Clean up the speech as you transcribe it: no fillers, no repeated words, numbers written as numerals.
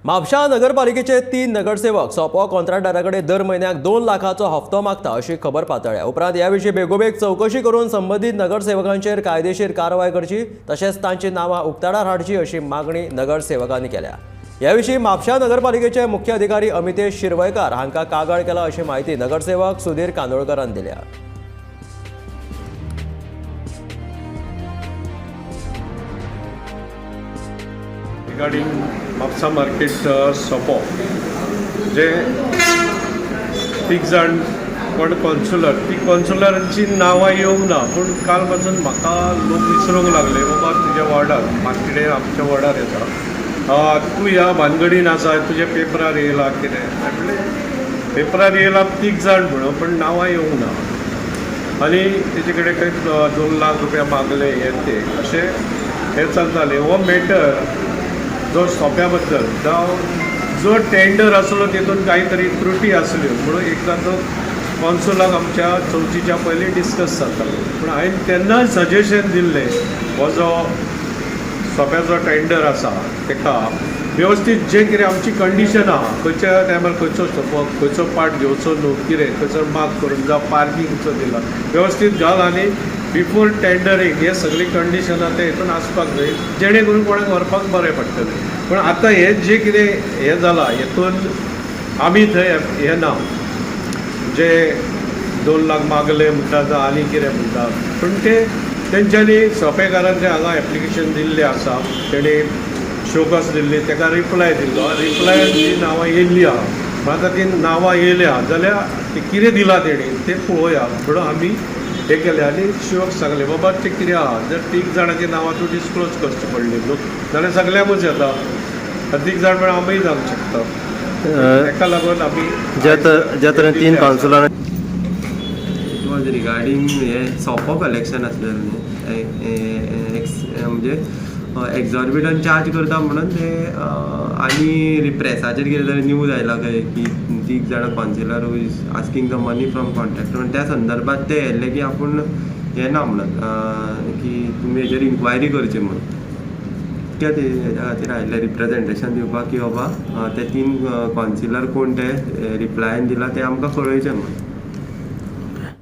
म्हापशा नगरपालिकेचे 3 नगरसेवक सोपो कॉन्ट्रॅक्टदारा कडेन दर म्हयन्याक 2 लाखाचो हप्तो मागता अशी खबर पातळ्ळ्या. उपरांत ह्या विशीं बेगोबेग चवकशी करून संबंदीत नगरसेवकांचेर कायदेशीर कारवाय करची तशेंच तांची नांवां उक्ताडार हाडची अशी मागणी नगरसेवकांनी केल्या. ह्या विशीं म्हापशा नगरपालिकेचे मुख्य अधिकारी अमितेश शिरवयकार हांकां कागाळ केला अशी म्हायती नगरसेवक सुधीर कांदोळकरान दिल्या. रिगार्डिंग म्हापसा मार्केट सोपो जे तीग जाण कोण कॉन्सुलर, ती कॉन्सुलरांची नांवां येवंक ना, पूण काल पासून म्हाका लोक विसरूंक लागले, बाबा तुज्या वॉर्डार मार्केटे आमच्या वॉर्डार येता, तूं ह्या भानगडीन आसा, तुज्या पेपरार येयला कितें. म्हणलें पेपरार येयला तीग जाण म्हणून, पण नांवां येवंक ना आनी तेजे कडेन खंय 2 लाख रुपया मागले हे ते अशें हें चलतालें. हो मॅटर जो सोंप्या बद्दल जावं जो टेंडर आसलो तितून कांय तरी त्रुटी आसल्यो म्हणून एकदां तो कॉन्सुलाक आमच्या चवथीच्या पयलीं डिस्कस जातालो, पूण हांवें तेन्ना सजेशन दिल्लें हो जो सोंप्याचो टेंडर आसा तेका वेवस्थीत जें कितें आमची कंडिशन आहा, खंयच्या टायमार खंयचो सोंपो खंयचो पार्ट घेवचो न्हू कितें खंयचो मार्क करून जावं पार्किंगचो दिला वेवस्थीत घाल आनी बिफोर टेंडरींग हे सगळीं कंडिशनां ते हितून आसपाक जाय जेणे करून कोणाक व्हरपाक बरें पडटलें. पूण आतां हें जें कितें हें जालां हेतून आमी थंय हें ना जे 2 लाख मागले म्हणटा जावं आनी कितें म्हणटा, पूण ते तेंच्यांनी सोंपेकारान जे हांगा एप्लिकेशन दिल्लें आसा तेणी शोकस दिल्ली, तेका रिप्लाय दिल्लो, रिप्लायान जी नांवां येयल्ली आहा, पूण आतां ती नांवां येयल्या जाल्यार ती कितें दिलां तेणी तें पळोवया म्हणून आमी हें केलें आनी शिवक सांगलें बाबा तें कितें आहा जर 3 जाणांची नांवां तूं डिस्क्लोज करची पडली न्हू जाल्यार सगल्यांकूच येता, 3 जाण म्हळ्यार आमीय जावंक शकता. तेका लागून आमी ज्या तरेन 3 कावन्सिलरां it was regarding हे सोपो कलेक्शन आसलें न्हू, म्हणजे एक्झॉर्बिटंट चार्ज करता म्हणून ते आनी प्रेसाचेर कितें तरी न्यूज आयला खंय की 3 जाणां councillor who is asking the money from contractor, त्या संदर्भात ते येयल्ले की आपूण हें ना म्हणून की तुमी हेजेर इन्क्वायरी करची म्हणून, कित्याक ते हेज्या खातीर आयिल्ले रिप्रेजेंटेशन दिवपाक की बाबा ते 3 कावन्सिलर कोण ते रिप्लायन दिला ते आमकां कळयचें म्हणून.